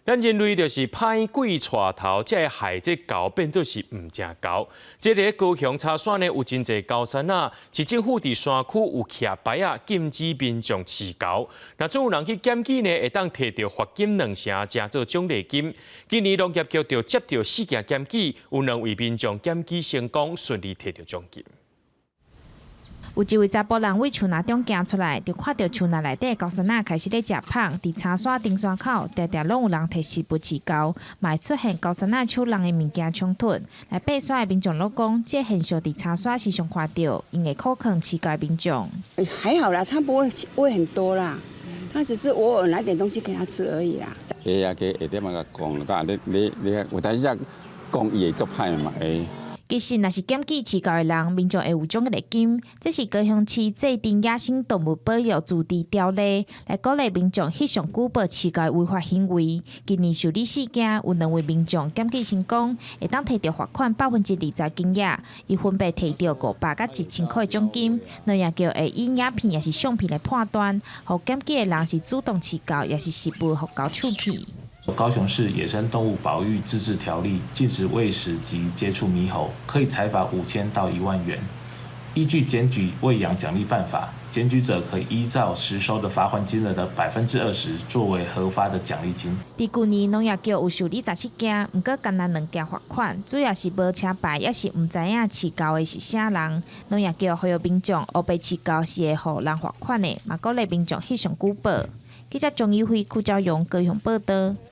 咱人類就是歹鬼帶頭，才會害這猴變做是毋正猴。這个高雄柴山呢，有真濟猴山仔，市政府佇山區有徛牌仔，禁止民眾飼猴。若總有人去檢舉呢，會當提著罰金兩成，成做獎勵金。今年農業局就接著四件檢舉，有兩位民眾檢舉成功，順利提著獎金。有一位查埔人對樹林中行出來，就看著樹林內底猴山仔開始咧食麭，佇柴山登山口，定定攏有人提食物飼猴，嘛會出現猴山仔搶人的物件衝突。來爬山的民眾攏講，這個現象佇柴山時常看著，𪜶會苦勸飼猴的民眾。還好啦，他不會餵很多啦，他只是偶爾拿點東西給他吃而已啦。會啊，會點仔共講，啊你你你有當時講伊會足歹嘛會。其實，若是檢舉飼猴的人，民眾會有獎勵金。這是高雄市制定野生動物保育自治條例，來鼓勵民眾翕相舉報飼猴的違法行為。今年受理四件，有兩位民眾檢舉成功，會當提著罰款20%金額，伊分別提著500佮1000箍的獎金。農業局會以影片抑是相片來判斷，予檢舉的人是主動飼猴，抑是食物予猴搶去。高雄市野生動物保育自治條例禁止餵食及接觸獼猴，可以裁罰5000到1萬元。依據檢舉餵養獎勵辦法，檢舉者可以依照實收的罰鍰金額的20%作為核發的獎勵金。佇舊年農業局有受理17件，毋過干焦兩件罰款，主要是無車牌，抑是毋知影飼猴的是啥人。農業局呼籲民眾，烏白飼猴是會予人罰款的，嘛鼓勵民眾翕相舉報。記者鍾宇輝、邱昭榮高雄報導。